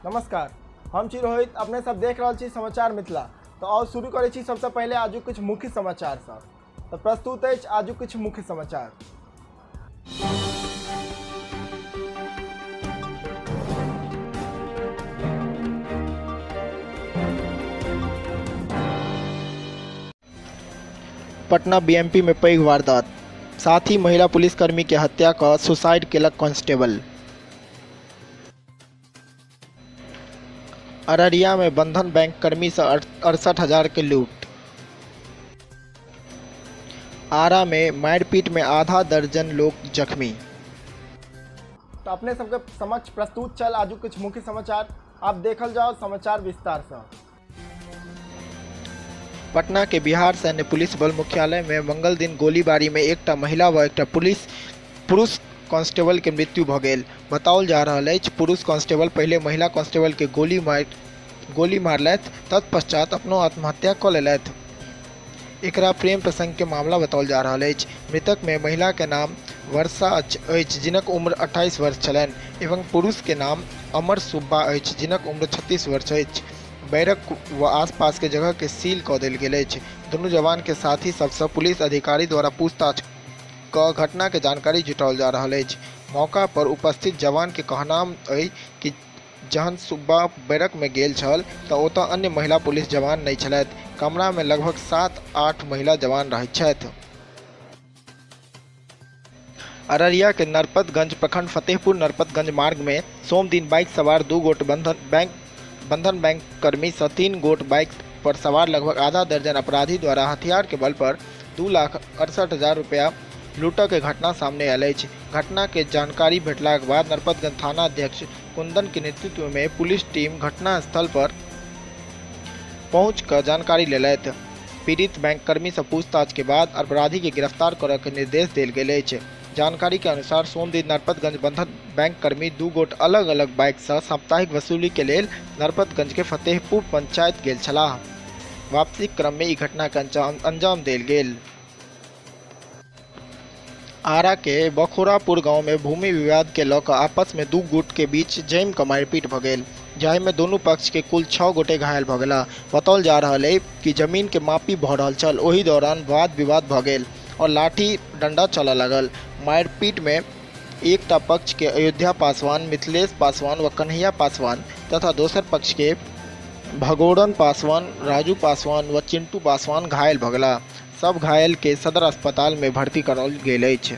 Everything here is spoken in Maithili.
नमस्कार, हम छी रोहित, अपने सब देख रहल छी समाचार मिथिला। तो आओ शुरू करै छी सबसे पहले आजुक किछु मुख्य समाचार सब। तो प्रस्तुत अछि आजुक किछु मुख्य समाचार। पटना बीएमपी में पैघ वारदात, साथ ही महिला पुलिसकर्मी के हत्या क सुसाइड केलक कांस्टेबल। अररिया में बंधन बैंक कर्मी से 68,000 के लूट। आरा में मारपीट में आधा दर्जन लोग जख्मी। तो अपने सबके समक्ष प्रस्तुत चल आजू कुछ मुख्य समाचार, आप देखल जाओ समाचार विस्तार से। पटना के बिहार सैन्य पुलिस बल मुख्यालय में मंगल दिन गोलीबारी में एकटा महिला व एकटा पुरुष कांस्टेबल के मृत्यु भ गेल। बताओल जा रहल अछि पुरुष कांस्टेबल पहले महिला कांस्टेबल के गोली मारलथि, तत्पश्चात अपनो आत्महत्या क लेलथि। एकरा प्रेम प्रसंग के मामला बताओल जा रहल अछि। मृतक में महिला के नाम वर्षा अछि, जिनक उम्र 28 वर्ष छलनि, एवं पुरुष के नाम अमर सुब्बा अछि, जिनक उम्र 36 वर्ष अछि। बैरक व आसपास के जगह के सील क देल गेल अछि। दुनू जवान के साथी सबसँ पुलिस अधिकारी द्वारा पूछताछ क घटना के जानकारी जुटाओल जा रहल अछि। मौका पर उपस्थित जवान के कहनाम अछि कि जहन सुब्बा बैरक में गेल छल त ओतऽ अन्य महिला पुलिस जवान नहि छलथि। कमरा में लगभग 7-8 महिला जवान रहैत छथि। अररिया के नरपतगंज प्रखंड फतेहपुर नरपतगंज मार्ग में सोमदिन बाइक सवार 2 गोट बंधन बैंक कर्मी से 3 गोट बाइक पर सवार लगभग आधा दर्जन अपराधी द्वारा हथियार के बल पर 2,68,000 रुपया लूटऽ के घटना सामने आयल अछि। घटना के जानकारी भेटलाक बाद नरपतगंज थाना अध्यक्ष कुंदन के नेतृत्व में पुलिस टीम घटनास्थल पर पहुँच कर जानकारी लेलथि। पीड़ित बैंक कर्मी से पूछताछ के बाद अपराधी के गिरफ्तार करऽ के निर्देश देल गेल अछि। जानकारी के अनुसार सोमदिन नरपतगंज बंधन बैंक कर्मी 2 गोट अलग अलग बाइक से साप्ताहिक वसूली के लेल नरपतगंज के फतेहपुर पंचायत गेल छलाह। वापसी क्रम में ई घटना के अंजाम देल गेल। आरा के बखोरापुर गांव में भूमि विवाद के लऽ कऽ आपस में 2 गुट के बीच जमि कऽ मारिपीट भऽ गेल, जाहिमे दुनू पक्ष के कुल 6 गोटे घायल भऽ गेलाह। बताओल जा रहल अछि कि जमीन के मापी भऽ रहल छल, ओहि दौरान वाद विवाद भऽ गेल और लाठी डंडा चलऽ लागल। मारिपीट में एकटा पक्ष के अयोध्या पासवान, मिथिलेश पासवान व कन्हैया पासवान तथा दोसर पक्ष के भगोरन पासवान, राजू पासवान व चिंटू पासवान घायल भऽ गेलाह। सब घायल के सदर अस्पताल में भर्ती कराओल गेल अछि।